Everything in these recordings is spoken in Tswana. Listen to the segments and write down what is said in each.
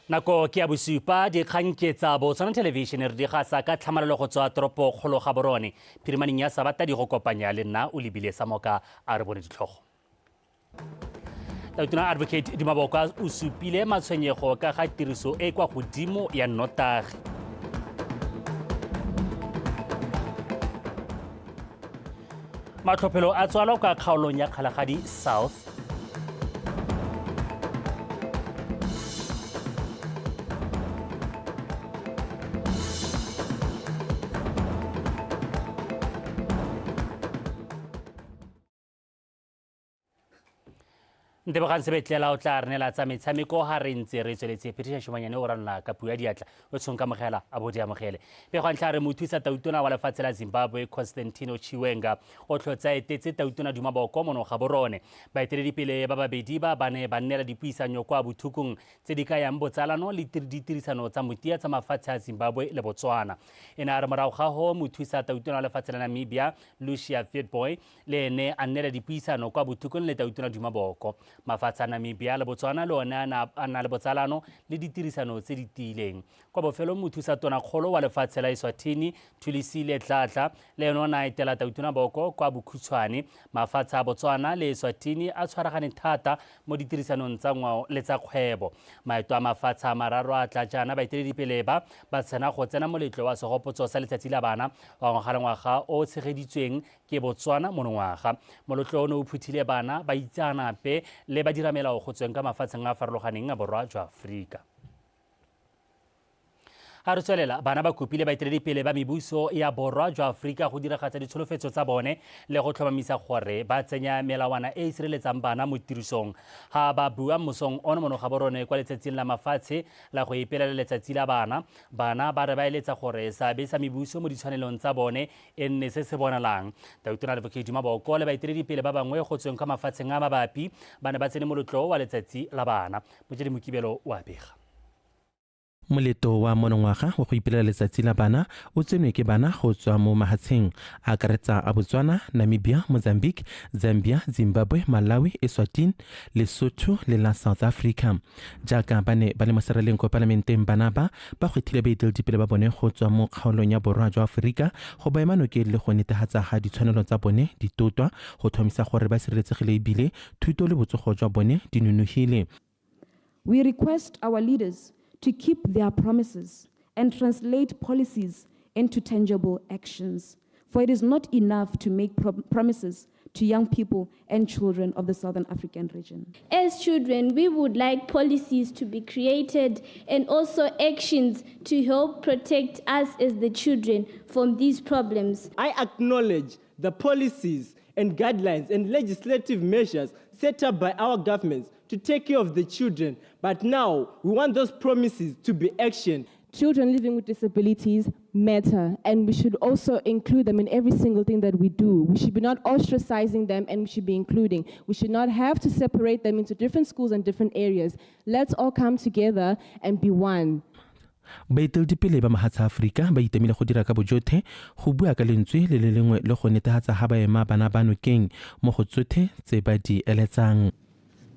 Nako ke ya bosupa. Dikgang ke tsa Botswana Television, re di gasa ka tlhamalelo go tswa toropo kgolo Gaborone. Phirimaneng ya Sabata di go kopanya le nna o lebile sa moka a re bone ditlhogo. Tautona Advocate Duma Boko o supile matshwenyego ka ga tiriso e kwa godimo ya nnotagi. Matlhophelo a tswalwa kwa kgaolong ya Kgalagadi South. Ntebogang Sebetlela o tla re neela tsa metshameko ga re ntse re tsweletse. Patricia Shomanyane o ranola ka puo ya diatla, o tshong kamogela a bo di amogele. Pego ntlha re mothusa tautona wa lefatshe la Zimbabwe Constantino Chiwenga o tlhotse a etetse tautona Duma Boko mono Gaborone. Baeteledipele ba babedi ba ba ne ba nnela dipuisanyo kwa bothukung tse di kayang botsalano le ditirisano tsa motia tsa mafatshe a Zimbabwe le Botswana. E ne a re morago ga ho mothusa tautona wa lefatshe la Namibia Lucia Witbooi le ene a nnela dipuisano kwa bothukong le tautona Duma Boko. Mafatshe a Namibia le Botswana le one a na le botsalano le ditirisano tse di tiileng. Kwa bofelong mothusa tonakgolo wa lefatshe la Eswatini Thulisile Dladla le ene o ne a etela tautona Boko kwa bokhutshwane. Mafatshe a Botswana le Eswatini a tshwaragane thata mo ditirisanong tsa ngwao le tsa kgwebo. Maeto a mafatshe a mararo a tla jaana baeteledipele ba ba tshena go tsena moletlo wa segopotso sa letsatsi la bana wa ngwaga le ngwaga o tshegeditsweng ke Botswana monongwaga. Molotlo ono o phuthile bana, baitseanape le badiramelao go tsweng ka mafatsheng a farologaneng a borwa jwa Aforika. Ga re tswelela, bana ba kopile baeteledipele ba mebuso ya borwa jwa Aforika go diragatsa ditsholofetso tsa bone le go tlhomamisa gore ba tsenya melawana e e sireletsang bana mo tirisong. Ga ba bua mosong ono mono Gaborone kwa letsatsing la mafatshe la go ipelela letsatsi la bana, bana ba re ba eletsa gore seabe sa mebuso mo ditshwanelong tsa bone e nne se se bonalang. Tautona Advocate Duma Boko le baeteledipele ba bangwe go tsweng kwa mafatsheng a mabapi ba ne ba tsene molotlo wa letsatsi la bana. Mojedi Mokibelo o a bega. Moleto wa monongwaga wa go ipelela letsatsi la bana o tsenwe ke bana go tswa mo mahatsheng a akaretsa a Botswana, Namibia, Mozambique, Zambia, Zimbabwe, Malawi, Eswatini, Lesotho le la South Africa. Jaaka ba ne ba le mo seraleng kwa palamenteng, bana ba ba gwethile baeteledipele ba bone go tswa mo kgaolong ya borwa jwa Aforika go ba ema nokeng le go netehatsa ga ditshwanelo tsa bone di totwa, go tlhomisa gore ba sireletsegile ebile thuto le botsogo jwa bone di nonogile. We request our leaders to keep their promises and translate policies into tangible actions. For it is not enough to make promises to young people and children of the Southern African region. As children, we would like policies to be created and also actions to help protect us as the children from these problems. I acknowledge the policies and guidelines and legislative measures set up by our governments to take care of the children, but now we want those promises to be action. Children living with disabilities matter, and we should also include them in every single thing that we do. We should be not ostracizing them, and we should be including. We should not have to separate them into different schools and different areas. Let's all come together and be one. Baeteledipele ba mahatshe a Aforika ba itemile go dira ka bojothe go bua ka lentswe le le lengwe le go netehatsa ha ba ema bana ba nokeng mo go tsothe tse ba di eletsang.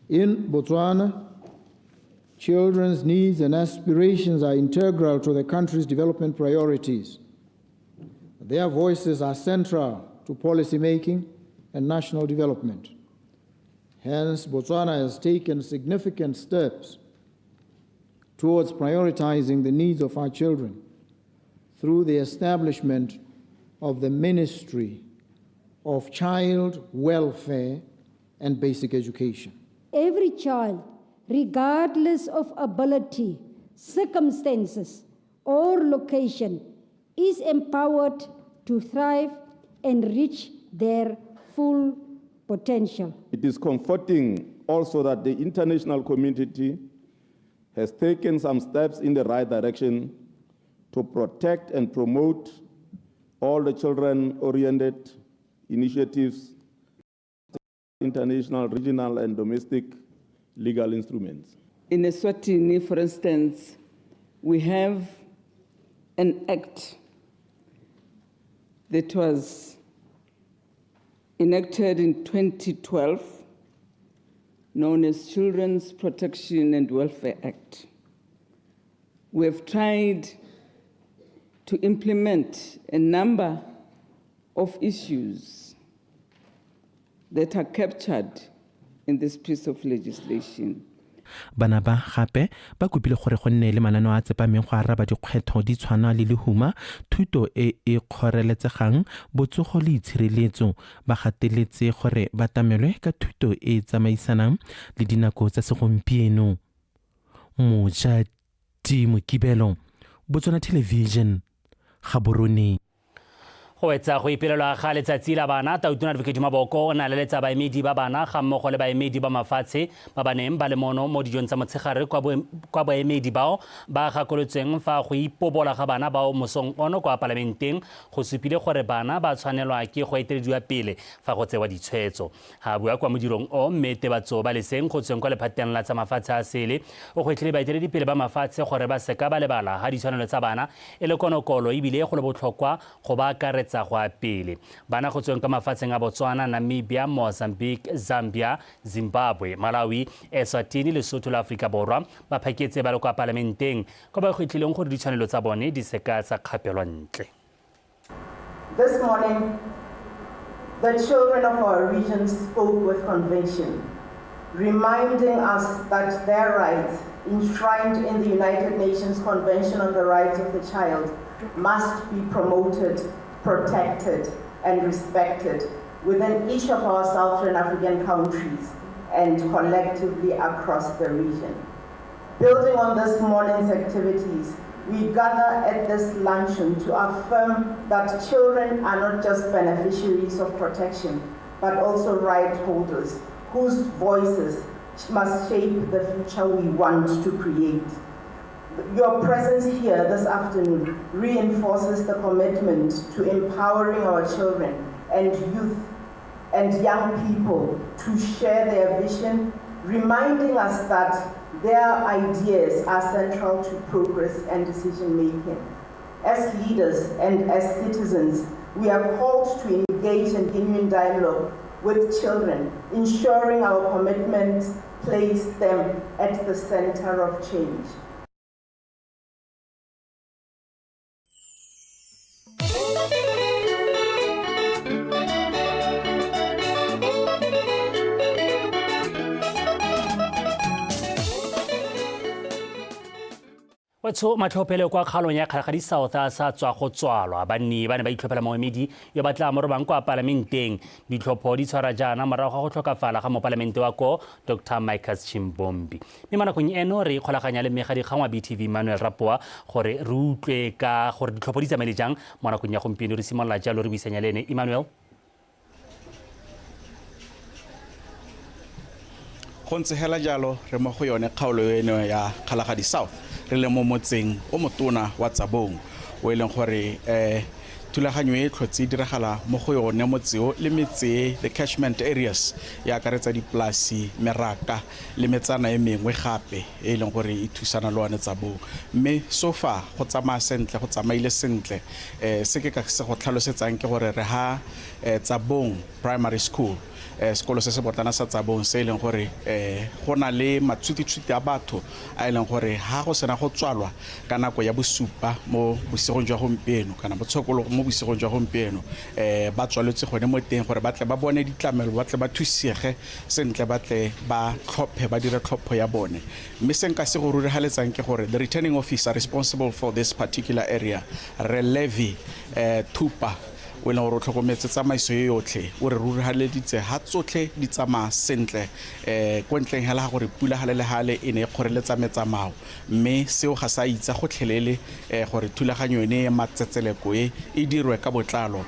In Botswana, children's needs and aspirations are integral to the country's development priorities. Their voices are central to policy making and national development. Hence, Botswana has taken significant steps towards prioritizing the needs of our children through the establishment of the Ministry of Child Welfare and Basic Education. Every child, regardless of ability, circumstances, or location, is empowered to thrive and reach their full potential. It is comforting also that the international community has taken some steps in the right direction to protect and promote all the children-oriented initiatives, international, regional, and domestic legal instruments. In Eswatini, for instance, we have an act that was enacted in 2012, known as Children's Protection and Welfare Act. We have tried to implement a number of issues that are captured in this piece of legislation. Bana ba gape ba kopile gore go nne le mananeo a tsepameng go araba dikgwetlho di tshwana le lehuma, thuto e e kgoreletsegang, botsogo le itshireletso. Ba gateletse gore ba tamelwe ka thuto e e tsamaisanang le dinako tsa segompieno. Mojadi Mokibelo, Botswana Television, Gaborone. Go wetsa go ipelelwa ga letsatsi la bana, Tautona Advocate Maboko o na leletsa baemedi ba bana ga mmogo le baemedi ba mafatshe ba ba neng ba le mono mo dijong tsa motshegare kwa baemedi bao ba gakolotsweng fa go ipobola ga bana bao mosong ono kwa palamenteng go supile gore bana ba tshwanelwa ke go etelediwa pele fa go tsewa ditshwetso. Ha bua kwa modirong o, mme Tebatso Baleseng go tsweng kwa lephateng la tsa mafatshe a sele o gwetlhile baeteledipele ba mafatshe gore ba seka ba lebala ga ditshwanelo tsa bana e le konokolo ebile go le botlhokwa go ba akaretsa go a pele. Bana go tsweng ka mafatsheng a Botswana, Namibia, Mozambique, Zambia, Zimbabwe, Malawi, Eswatini, Lesotho le Aforika Borwa ba phaketse ba le kwa palamenteng kwa ba gwetlhileng gore ditshwanelo tsa bone di seka tsa kgapelwa ntle. This morning, the children of our region spoke with conviction, reminding us that their rights, enshrined in the United Nations Convention on the Rights of the Child, must be promoted, protected, and respected within each of our Southern African countries and collectively across the region. Building on this morning's activities, we gather at this luncheon to affirm that children are not just beneficiaries of protection, but also right holders whose voices must shape the future we want to create. Your presence here this afternoon reinforces the commitment to empowering our children and youth and young people to share their vision, reminding us that their ideas are central to progress and decision making. As leaders and as citizens, we are called to engage in genuine dialogue with children, ensuring our commitments place them at the center of change. Wetsho, matlhophelo kwa kgaolong ya Kgalagadi South a sa tswa go tswalwa. Banni ba ne ba itlhophela moemedi yo ba tla mo robang kwa palamenteng. Ditlhopho di tshwara jaana morago ga go tlhokafala ga mopalamente wa ko Dr Michael Chimbombi. Mme mo nakong eno re ikgolaganya le mmegadikgang wa BTV Manuel Rapoa gore re utlwe ka gore ditlhopho di tsamaile jang mo nakong ya gompieno. Re simolola jalo re buisanya le ene. Emmanuel. Go ntse hela jalo, re mo go yone kgaolo eno ya Kgalagadi South, re le mo motseng o motona wa Tsabong, o e leng gore thulaganyo e tlhotse e diragala mo go yone motse o le metse, the catchment areas e akaretsa dipolasi, meraka le metsana e mengwe gape e leng gore e thusana le one Tsabong. Mme so far go tsamaya sentle, go tsamaile sentle. Se ke ka se go tlhalosetsang ke gore re ha Tsabong Primary School, sekolo se se botlana sa Tsabong, se e leng gore go na le matshwititshwiti a batho a e leng gore ha go sena go tswalwa ka nako ya bosupa mo bosigong jwa gompieno kana botshokologo mo bosigong jwa gompieno, ba tswaletse gone mo teng gore ba tle ba bone ditlamelo, ba tle ba thusege sentle, ba tle ba tlhophe, ba dire tlhopho ya bone. Mme se nka se go rurigaletsang ke gore the returning officer responsible for this particular area, Re Levy Thupa, o e leng gore o tlhokometse tsamaiso e yotlhe, o re rurigaleditse ha tsotlhe di tsamaya sentle, ko ntleng hela ga gore pula gale le gale e ne e kgoreletsa metsamao, mme seo ga sa itsa gotlhelele gore thulaganyo ene ya matsetseleko e e dirwe ka botlalo.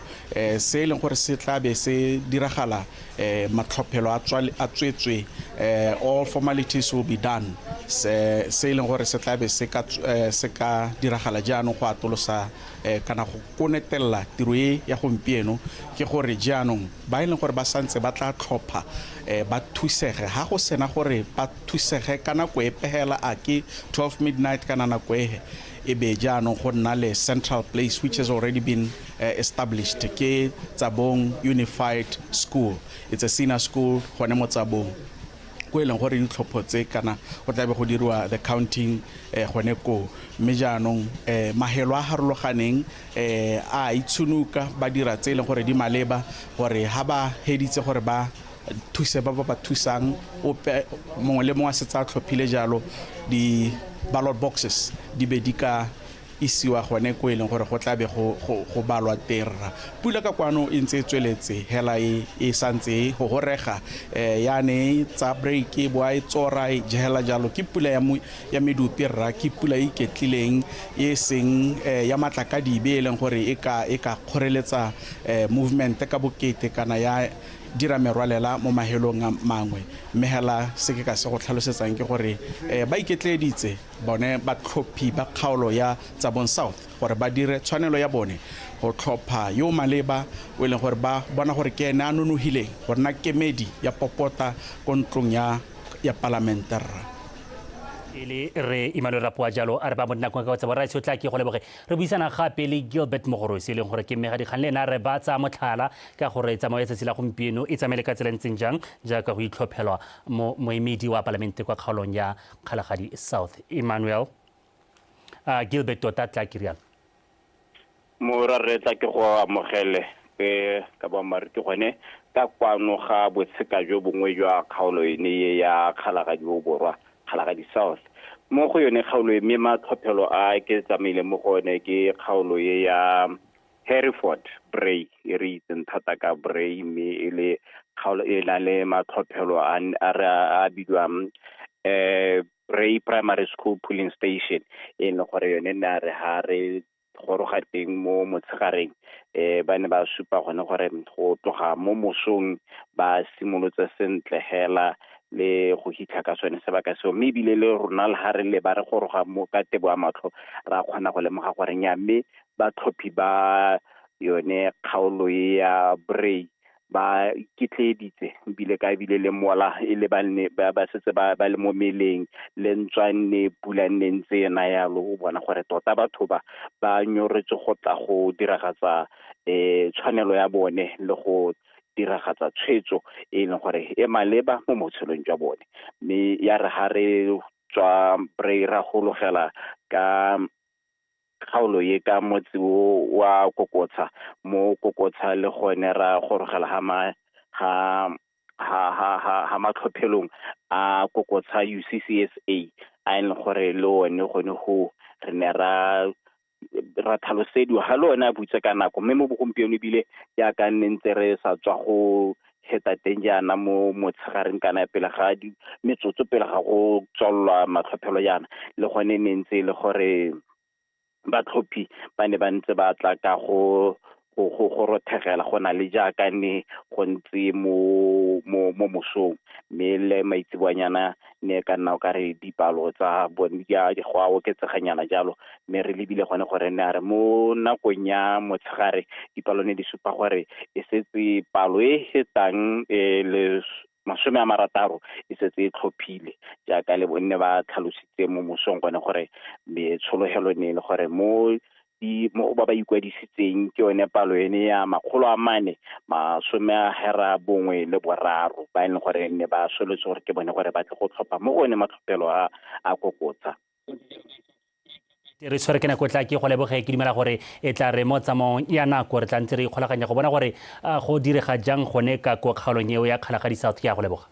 Se e leng gore se tla be se diragala, matlhophelo a tswetswe, all formalities will be done. Se e leng gore se tla be se ka diragala jaanong go atolosa kana go konetella tiro e ya gompieno ke gore jaanong ba e leng gore ba santse ba tla tlhopha, ba thusege ha go sena gore ba thusege ka nako e pegela a ke 12 midnight kana nako e e be jaanong go nna le central place which has already been established ke Tsabong Unified School. It's a senior school gone mo Tsabong. Ko e leng gore ditlhopho tse kana go tlabe go diriwa the counting gone koo. Mme jaanong mahelo a harologaneng a itshunuka, ba dira tse e leng gore di maleba, gore ha ba heditse gore ba thuse ba ba ba thusang, ope mongwe le mongwe a setse a tlhophile jalo, di-ballot boxes di be di ka isiwa gone ko e leng gore go tlabe go balwa terra. Pula ka kwano e ntse e tsweletse hela, e santse e gogorega, yane tsa break e boa e tsora e jehela jalo. Ke pula ya medupi rra, ke pula e iketlileng, e seng ya matlakadibe e leng gore e ka kgoreletsa movement ka bokete kana ya dira merwalela mo mahelong a mangwe. Mme hela se ke ka se go tlhalosetsang ke gore ba iketleeditse bone batlhophi ba kgaolo ya Tsabong South gore ba dire tshwanelo ya bone go tlhopha yo maleba o e leng gore ba bona gore ke ene a nonogileng go nna kemedi ya popota ko ntlong ya palamente rra. E le re Emmanuel Rapoa jalo a re ba mo dinakong ka tsa borraetsho, tla ke go leboge. Re buisana gape le Gilbert Mogorosi, e leng gore ke mmegadikgang le ena, re ba tsaya motlhala ka gore tsamao ya tsatsi la gompieno e tsamaile ka tsela ntseng jang jaaka go itlhophelwa mo moemedi wa palamente kwa kgaolong ya Kgalagadi South. Emmanuel, Gilbert tota tla ke rialo. Morare, tla ke go amogele ke ka boammaaruri ke gone ka kwano ga botsheka jo bongwe jwa kgaolo ene e ya Kgalagadi bo Borwa, Kgalagadi South. Mo go yone kgaolo e, mme matlhophelo a ke tsamaile mo go one ke kgaolo e ya Hereford Bray, e re itseng thata ka Bray, mme e le kgaolo e na le matlhophelo a bidiwang Bray Primary School Polling Station, e leng gore yone ne a re ha re goroga teng mo motshegareng, ba ne ba supa gone gore go tloga mo mosong ba simolotse sentle hela le go hitlha ka sone sebaka seo. Mme ebile le rona le ha re le ba re goroga mo ka tebo ya matlho, ra kgona go lemoga gore nya, mme batlhophi ba yone kgaolo e ya Bray ba iketleeditse, ebile ka ebile le mola e le ba nne ba setse ba le mo meleng, le ntswa nne pula nne ntse ena yalo. O bona gore tota batho ba nyoretswe go tla go diragatsa tshwanelo ya bone le go diragatsa tshwetso e leng gore e maleba mo botshelong jwa bone. Mme ya re ha re tswa Bray ra gologela ka kgaolo e ka motse o wa Kokotsha, mo Kokotsha le gone ra gorogela ha matlhophelong a Kokotsha UCCSA, a e leng gore le one gone go re ne ra tlhalosediwa ga le one a butse ka nako. Mme mo bogompieno ebile jaaka nne ntse re sa tswa go heta teng jaana mo motshegareng kana pele ga metsotso pele ga go tswalelwa matlhophelo jaana, le gone ne ntse e le gore batlhophi ba ne ba ntse ba tla ka go rothegela go na le jaaka ne go ntse mo mosong. Mme le maitseboanyana ne ka nna o ka re dipalo tsa bone di a go a oketseganyana jalo. Mme re lebile gone gore ne a re mo nakong ya motshegare dipalo ne di supa gore e setse palo e fetang le 60 e setse e tlhophile, jaaka le bonne ba tlhalositse mo mosong gone gore tshologelo ne e le gore mo ba ba ikwadisitseng ke yone palo ene ya 493 ba e leng gore ne ba soletse gore ke bone gore ba tle go tlhopha mo go one matlhophelo a Kokotsha. Re tshwere ke nako, tla ke go leboge. Ke dumela gore e tla re mo tsamaong ya nako re tla ntse re ikgolaganya go bona gore go direga jang gone ka ko kgaolong eo ya Kgalagadi South. Ke ya go leboga.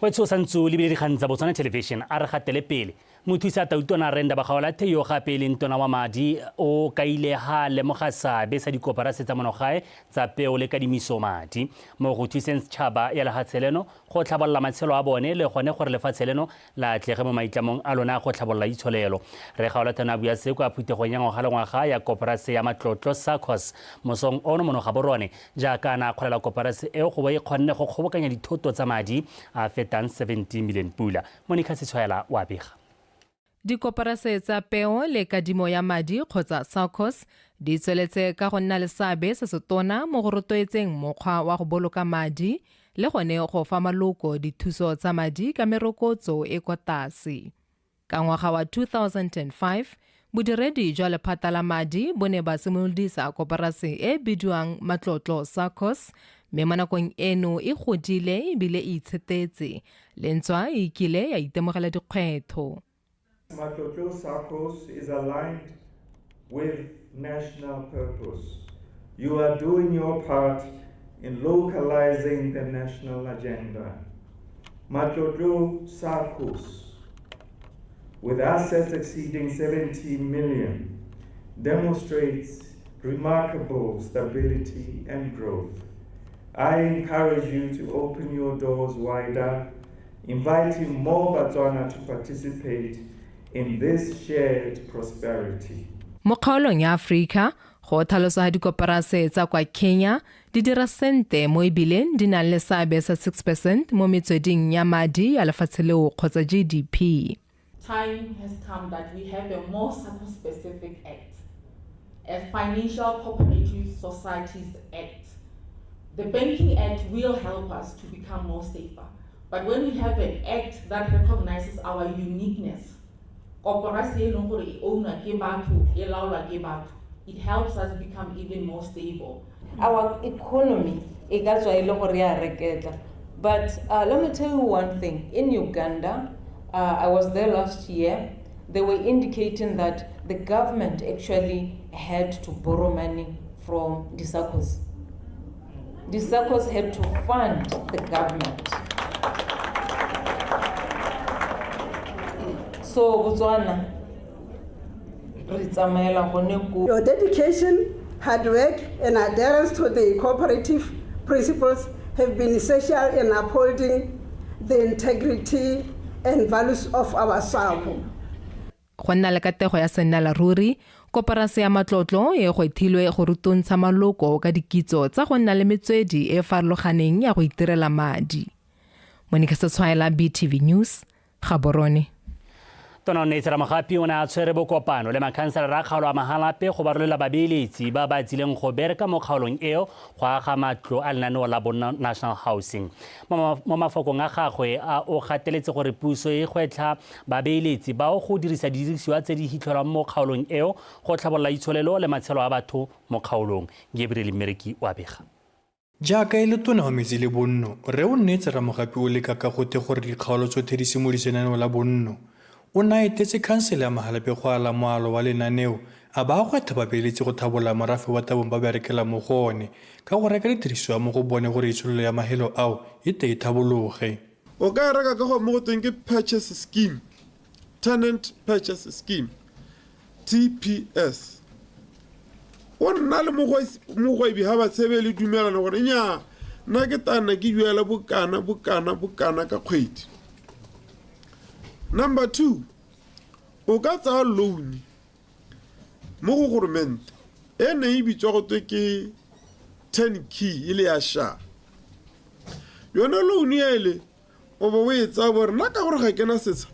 Wetsho santse o lebile dikgang tsa Botswana Television. A re gatele pele. Mothusa tautona Renda Bagaolathe, yo gape e leng tona wa madi, o kaile ha lemoga seabe sa dikoporase tsa monogae tsa peo le kadimiso madi mo go thuseng setšhaba ya lehatshe leno go tlhabolola matshelo a bone, le gone gore lefatshe leno la atlege mo maitlamong a lona go tlhabolola itsholelo. Re Gaolathe a bua se kwa phuthegong ya ngwaga le ngwaga ya koporase ya matlotlo SACCOS mosong ono mono Gaborone, jaaka a na a kgolela koporase eo go bo e kgonne go kgobokanya dithoto tsa madi a fetang 70 million pula. Monica Setshwaela wa bega. Dikoporase tsa peo le kadimo ya madi kgotsa SACCOS di tsweletse ka go nna le seabe se se tona mo go rotloetseng mokgwa wa go boloka madi le gone go fa maloko dithuso tsa madi ka merokotso e kwa tlase. Ka ngwaga wa 2005, bodiredi jwa lephata la madi bo ne ba simolodisa koporase e e bidiwang Matlotlo SACCOS, mme mo nakong eno e godile ebile e itshetetse, le ntswa e kile ya itemogela dikgwetlho. Matlotlo SACCOS is aligned with national purpose. You are doing your part in localizing the national agenda. Matlotlo SACCOS, with assets exceeding 70 million, demonstrates remarkable stability and growth. I encourage you to open your doors wider, inviting more Batswana to participate in this shared prosperity. Mo kgaolong ya Aforika, go tlhalosa ga dikoporase tsa kwa Kenya di dira sente mo ebileng di nang le seabe sa 6 percent mo metsweding ya madi ya lefatshe leo kgotsa GDP. Time has come that we have a more specific act, a Financial Cooperative Societies Act. The Banking Act will help us to become more safer. But when we have an act that recognizes our uniqueness, koporasi e leng gore e ownwa ke batho, e laolwa ke batho, it helps us become even more stable. Our economy e ka tswa e le gore ya reketla, but let me tell you one thing. In Uganda, I was there last year, they were indicating that the government actually had to borrow money from the SACCOs. The SACCOs had to fund the government. So Botswana, re tsamaela gone ko. Your dedication, hard work, and adherence to the cooperative principles have been essential in upholding the integrity and values of our SACCO. Go nna le katego ya sennela ruri, koporase ya matlotlo e gwethilwe go rutuntsha maloko ka dikitso tsa go nna le metswedi e e farologaneng ya go itirela madi. Monica Setshwaela, BTV News, Gaborone. Tona Onneetse Ramogapi o ne a tshwere bokopano le makhanselara a kgaolo a Mahalapye go ba rolela babeeletsi ba ba tsileng go bereka mo kgaolong eo go aga matlo a lenaneo la Bonno National Housing. Mo mafokong a gagwe a o gateletse gore puso e gwetlha babeeletsi bao go dirisa didirisiwa tse di hitlhelwang mo kgaolong eo go tlhabolola itsholelo le matshelo a batho mo kgaolong. Gabriel Mmereki o a bega. Jaaka e le tona wa metsi le bonno, Rre Onneetse Ramogapi o leka ka gotlhe gore dikgaolo tsothe di simolodise lenaneo la bonno. O ne a etetse khansele ya Mahalapye go ala moalo wa lenaneo a ba a gwetha babeeletsi go thabolola morafe wa Tabong ba berekelang mo go one ka go reka didirisiwa mo go bone gore itsholelo ya mahelo ao e tle e thabologe. O ka e reka ka go mo go tweng ke purchase scheme, tenant purchase scheme, TPS. O nna le mogwebi ga ba tshebe le dumelana gore nnyaa nna ke tla nna ke duela bokana bokana bokana ka kgwedi. Number 2, o ka tsaya loan mo go goromente e neng e bitswa go twe ke turnkey e le ya sha. Yone loan ele o bo o e tsaya bo re nna ka gore ga ke na setsha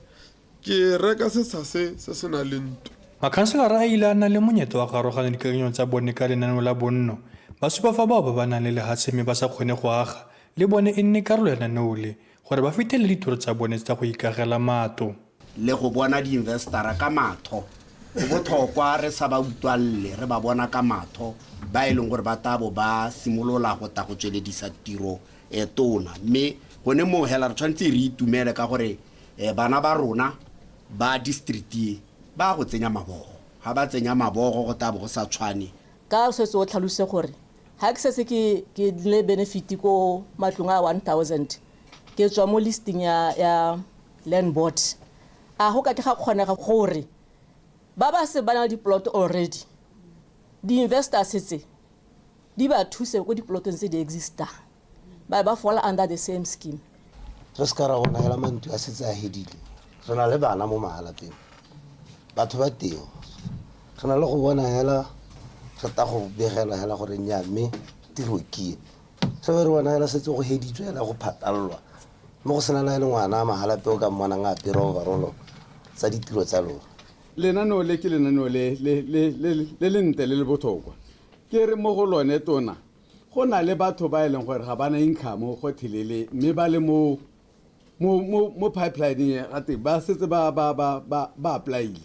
ke reka setsha se se se nang le ntlo. Makhanselara a ile a nna le monyetla wa go arogana dikakanyo tsa bone ka lenaneo la bonno, ba supa fa bao ba ba nang le lehatshe mme ba sa kgone go aga le bone e nne karolo ya lenaneo le gore ba fitlhelele ditoro tsa bone tsa go ikagela matlo. Le go bona di-investara ka matho go botlhokwa, re sa ba utlwalle, re ba bona ka matho ba e leng gore ba tla bo ba simolola go tla go tsweledisa tiro e tona. Mme gone moo hela re tshwanetse re itumele ka gore bana ba rona ba district e ba go tsenya mabogo. Ga ba tsenya mabogo go tla bo go sa tshwane. Ka o setse o tlhalose gore ga ke setse ke ke le benefit ko matlong a 1000 ke tswa mo listing ya ya land board, a go ka ke ga kgonega gore ba ba se ba na le di-plot already, di-investors tse di ba thuse ko diplotong tse di existang, ba ba fall under the same scheme? Re se ka ra bona hela mantlo a setse a hedile. Re na le bana mo mahalapeng, batho ba teng re na le go bona hela re ta go begela hela gore nnyaa mme tiro ke e. Se re bona hela setse go heditswe hela go phatallwa mo go sena le le ngwana a Mahalapye o ka mmonang a apere overall tsa ditiro tsa lona. Lenaneo le ke lenaneo le le le le le lentle le le botlhokwa. Ke re mo go lone tona go na le batho ba e leng gore ga bana income gotlhelele mme ba le mo Mo mo mo pipeline ga teng ba setse ba ba ba ba ba applyile.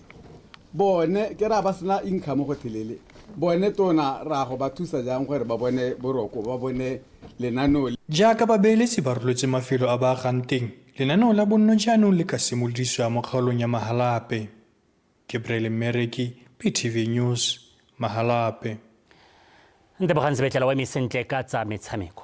Bone ke ra ba sena income gotlhelele. Bone tona ra go ba thusa jang gore ba bone boroko ba bone lenaneo. Jaaka babeeletsi ba roletse mafelo a ba agang teng, lenaneo la bonno jaanong le ka simolodisiwa mo kgaolong ya Mahalapye. Gabriel Mmereki, BTV News, Mahalapye. Ntebogang Sebetlela o eme sentle ka tsa metshameko.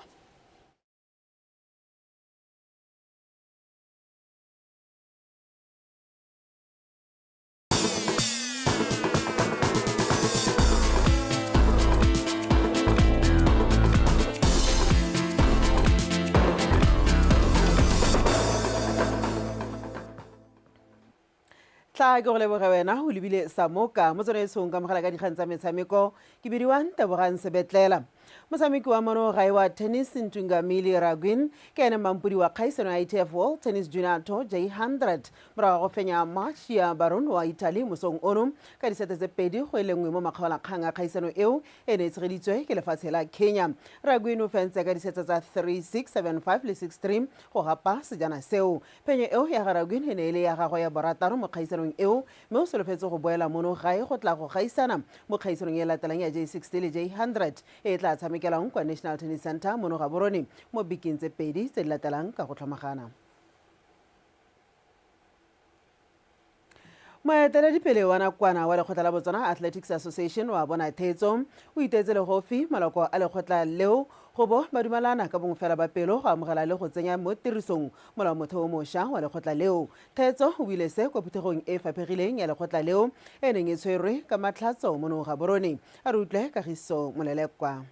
Tla ke go leboge wena o lebile samoka mo tsone e tshong ka mogala ka dikgang tsa metshameko ke bidiwang Tebogang Sebetlela. Motshameki wa mono gae wa tennis Ntungamili Raguin ke ene mampodi wa kgaisano ya ITF World Tennis Junior Tour J100 morago ga go fenya Marcia Baron wa Italy mosong ono ka disete tse 2-1 mo makgaolakgang a kgaisano eo e ne e tshegeditswe ke lefatshe la Kenya. Raguin o fentse ka disete tsa 3-6, 7-5 le 6-3 go gapa sejana seo. Phenyo eo ya ga Raguin e ne e le ya gagwe ya borataro mo kgaisanong eo mme o solofetse go boela mono gae go tla go gaisana mo kgaisanong e latelang ya J60 le J100 e e tla tshamekelwang kwa National Tennis Centre mono Gaborone mo bekeng tse pedi tse di latelang ka go tlhomagana. Moeteledipele wa nakwana wa lekgotla la Botswana Athletics Association wa bona Thetso o iteetse legofi maloko a lekgotla leo go bo ba dumalana ka bongwe fela ba pelo go amogela le go tsenya mo tirisong molaomotheo o mošwa wa lekgotla leo. Thetso o buile se kwa phuthegong e e faphegileng ya lekgotla leo e neng e tshwerwe ka Matlhatso mono Gaborone. A re utlwe Kagiso Molelekwa.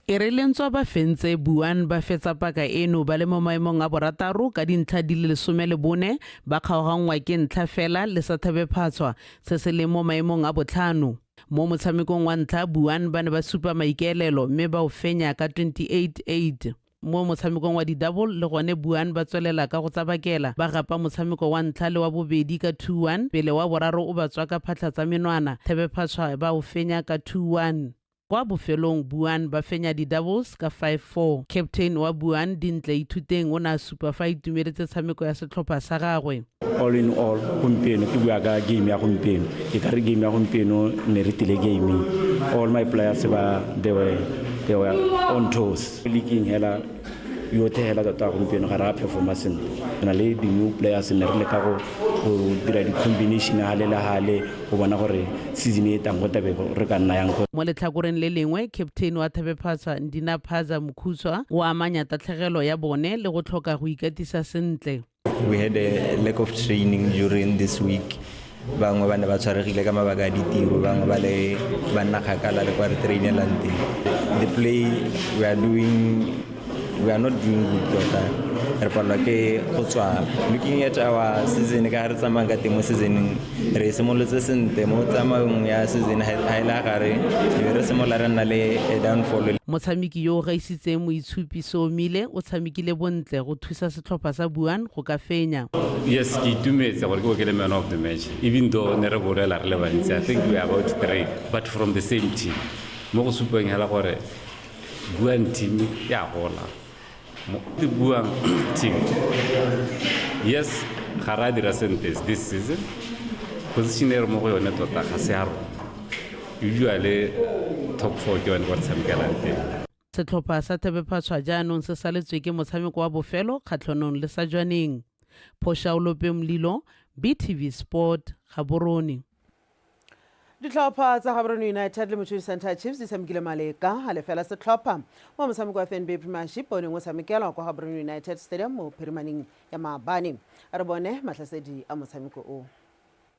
E re le ntswa ba fentse, Buan ba fetsa paka eno ba le mo maemong a borataro ka dintlha di le 14, ba kgaoganngwa ke ntlha fela le sa Thebephatshwa se se leng mo maemong a botlhano. Mo motshamekong wa ntlha, Buan ba ne ba supa maikaelelo mme ba o fenya ka 28-8. Mo motshamekong wa di-double le gone Buan ba tswelela ka go tsabakela, ba gapa motshameko wa ntlha le wa bobedi ka 2-1 pele wa boraro o ba tswa ka phatlha tsa menwana, Thebephatshwa ba o fenya ka 2-1. Kwa bofelong Buan ba fenya di-doubles ka 5-4. Captain wa Buan, Dintle Ithuteng o ne a supa fa a itumeletse tshameko ya setlhopha sa gagwe. All in all, gompieno ke bua ka game ya gompieno, ke ka re game ya gompieno ne re tile game. All my players ba they were on toes. Leaking hela yothe hela tota gompieno ga re a performa sentle. Re na le di-new players ne re leka go dira di-combination hale le hale go bona gore season e tang go tabe re ka nna yang. Mo letlhakoreng le lengwe, captain wa Thebephatshwa Ndina Phaza Mokhutshwa o amanya tatlhegelo ya bone le go tlhoka go ikatisa sentle. We had a lack of training during this week. Bangwe ba ne ba tshwaregile ka mabaka a ditiro, bangwe ba le ba nna kgakala le kwa re trainelang teng. The play we are doing, we are not doing good tota. Re palelwa ke go tswala. Looking at our season, ka re tsamayang ka teng mo seasoneng, re simolotse sentle mo tsamaong ya season ha e le gare, e be re simolola re nna le a downfall. Motshameki yo o gaisitseng Moitshupi Soomile o tshamekile bontle go thusa setlhopha sa Buan go ka fenya. Yes, ke itumetse gore ke bo ke le man of the match, even though ne re bolela re le bantsi. I think we are about 3, but from the same team. Mo go supeng hela gore Buan team ya gola. Mo Buan team, yes, ga ra dira sentle this season. Position e re mo go yone tota ga se ya rona. Usually top 4 ke yone kwa re tshamekelang teng. Setlhopha sa Thebephatshwa jaanong se saletswe ke motshameko wa bofelo kgatlhanong le sa Jwaneng. Phošaolope Mlilo, BTV Sport, Gaborone. Ditlhopha tsa Gaborone United le Mochudi Center Chiefs di tshamekile maleka a lefela setlhopha mo motshameko wa FNB Premiership o neng o tshamekelwa kwa Gaborone United Stadium mo phirimaneng ya maabane. A re bone matlhasedi a motshameko o.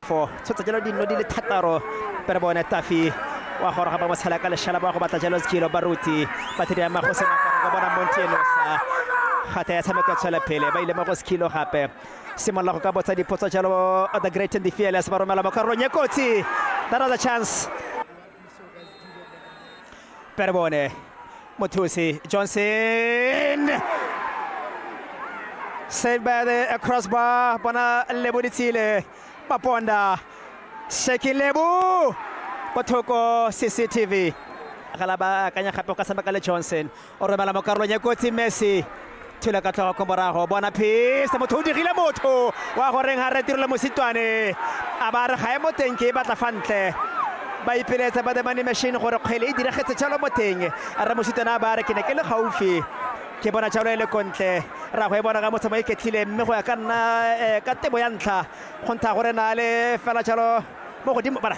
Fo tshotsa jalo dinno di le thataro pere bone Tafi wa goroga ba mo tshela ka leshala ba go batla jalo Sekilo Baruti ba thedi ya mago se ka bona Montienosa gate ya tshameko tswela pele ba ile mo go Sekilo gape simolola go ka botsa dipotso jalo the great and the fearless ba romela mo karolong ya kotsi. That was a chance. Pere bone Mothusi Johnson saved by the crossbar bona Leboditsile Maponda Sheki Lebu Bothoko CCTV. Gala ba akanya gape go ka tshameka le Johnson. O romela mo karolong ya kotsi Messi. Thula ka tlhogo ko morago bona Peace motho o digile motho wa goreng ga re tirelo mositwane a ba re ga e mo teng ke e batla fa ntle ba ipeletsa ba the money machine gore kgwele e diragetse jalo mo teng re mositwane a ba re ke ne ke le gaufi ke bona jalo e le kontle ra go e bona ga motsamao iketlile mme go ya ka nna eh, ka tebo ya ntlha go ntha gore na le fela jalo mo godimo bana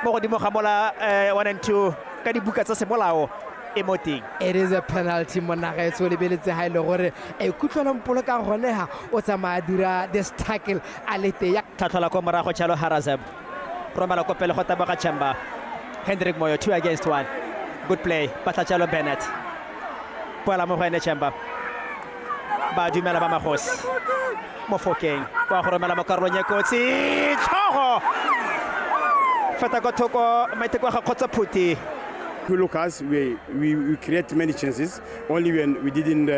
mo godimo ga mola eh, 1 and 2 ka dibuka tsa semolao e mo teng. It is a penalty monna gaetsho o lebeletse ha e le gore e kutlwelo mpolo ka gone ha o tsamaya dira this tackle a le teng. Tlhatlhola ko morago jalo Harazeb. Romela ko pele go taboga Chamba. Hendrik Moyo 2 against 1. Good play. Batla jalo Bennett. Boela mo go ene Chamba. Ba dumela ba magosi. Mofokeng wa go romela mo karolong ya kotsi. Tlhogo. Feta kwa thoko maiteko a ga Kgotsa Phuti. You look us, we, we, we create many chances. Only when we didn't,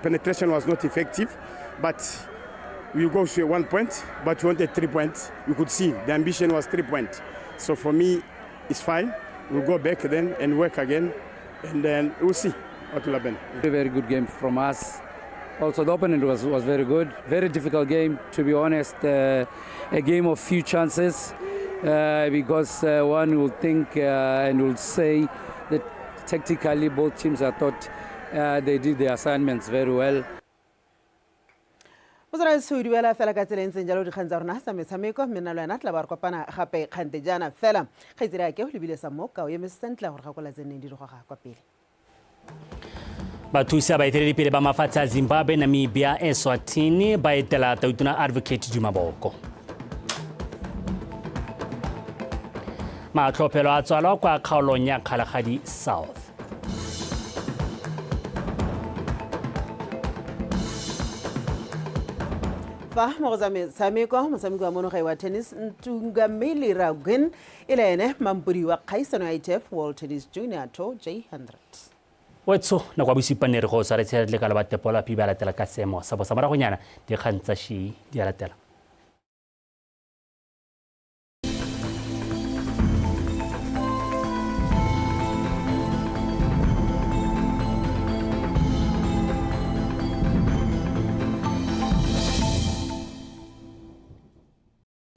penetration was not effective. But we go to 1 point, but we wanted 3 points. You could see the ambition was 3 points. So for me, it's fine. We'll go back then and work again, and then we'll see what will happen. Very, very good game from us. Also, the opponent was very good. Very difficult game, to be honest. A game of few chances because one will think and will say that tactically both teams, I thought they did their assignments very well. Motswaraetso o duela fela ka tsela e ntseng jalo dikgang tsa rona tsa metshameko, mme nna le wena tla ba re kopana gape kgante jaana fela. Kgaitsedi ake o lebile sa mo kao eme sentle gore gakola tse nneng di di goga kwa pele. Bathusi baeteledipele ba mafatshe a Zimbabwe, Namibia, Eswatini ba etela Tautona Advocate Duma Boko. Matlhophelo a tswalwa kwa kgaolong ya Kgalagadi South. Fa mo go tsa metshameko, motshameki wa monogae wa tennis Ntungamili Ragwin e le ene mampodi wa kgaisano ya ITF World Tennis Junior Tour J100. Wetso nako ya bosupa ne re go tshwaretse le ka la ba tepola pi ba latela ka seemo sa bosa. Moragonyana dikgang tsa shi di a latela.